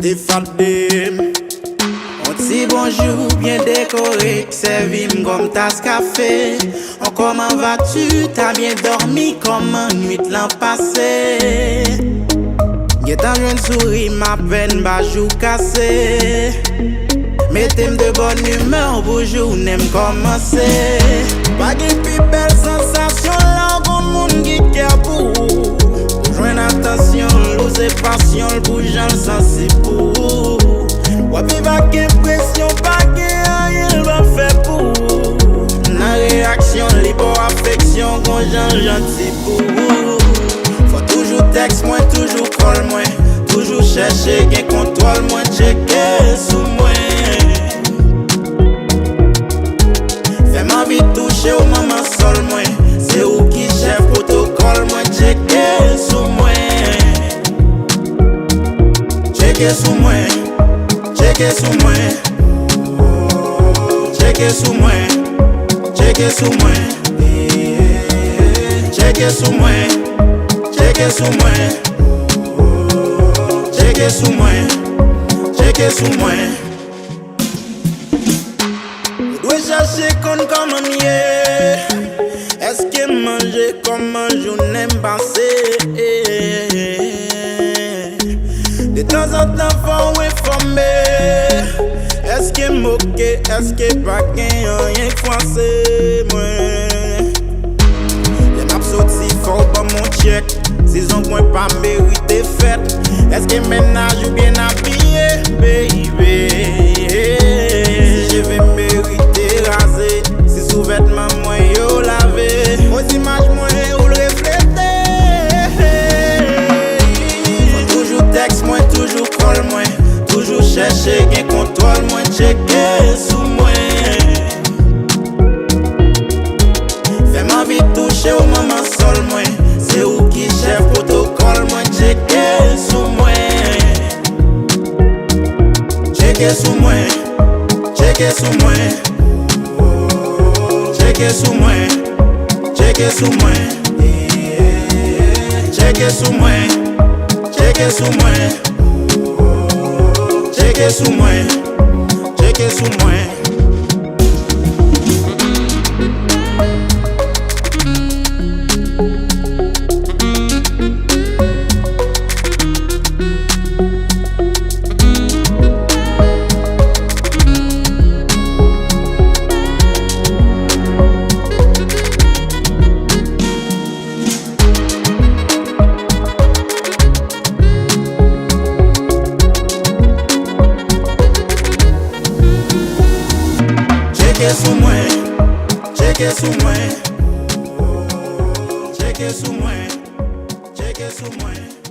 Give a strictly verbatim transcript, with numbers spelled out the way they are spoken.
Defalde m. On ti bonjou byen dekore k sèvi m kòm tas kafe. On comment vas-tu, t'as bien dormi, kòman nwit lan pase? Gentan jwenn souri m apèn ba jou kase. Mete m de bòn imè pou jounen m kòmanse. Pa gen pi bèl sansasyon lè w gon moun ki kè pou ou. Ou jwenn atansyon l, ou se pasyon l pou jan l sansib pou ou. W ap viv ak enpresyon pa gen anyen l pa fè pou ou. Nan reyaksyon l, li ba w afeksyon gon jan l janti pou ou. Fò toujou tèks mwen, toujou kòl mwen, toujou chèche gen kontwòl mwen, tcheke sou mwen. Fè m anvi touche w, manman sòl mwen, se ou ki chèf pwotokòl mwen, tcheke sou mwen. Tcheke sou mwen, tcheke sou mwen, tcheke sou mwen, tcheke sou mwen, tcheke sou mwen, tcheke sou mwen, tcheke sou mwen, tcheke sou mwen. Ou dwe chache konn kòman m ye. Èske m manje, kòman jounen m pase? Detanzantan fò w enfòme. Èske m oke? Èske pa gen anyen k fwanse mwen? Lè m ap soti fò w ban m yon tchèk. Sezon mwen pa merite fèt. Èske mennaj ou byen abiye, baby? Si cheve merite raze, si souvètman mwen yo lave, fo imaj mwen ou l reflete. Mwen toujou tèks mwen, toujou kòl mwen, toujou chèche gen kontwòl mwen, tcheke sou mwen. Fè m anvi touche w, manman sòl mwen, se ou ki chèf pwotokòl mwen, tcheke sou mwen. Tcheke sou mwen, tcheke sou mwen, tcheke sou mwen, tcheke sou mwen, tcheke sou mwen, tcheke sou mwen, tcheke sou mwen, tcheke sou mwen. Tcheke sou mwen, tcheke sou mwen, tcheke sou mwen, tcheke sou mwen.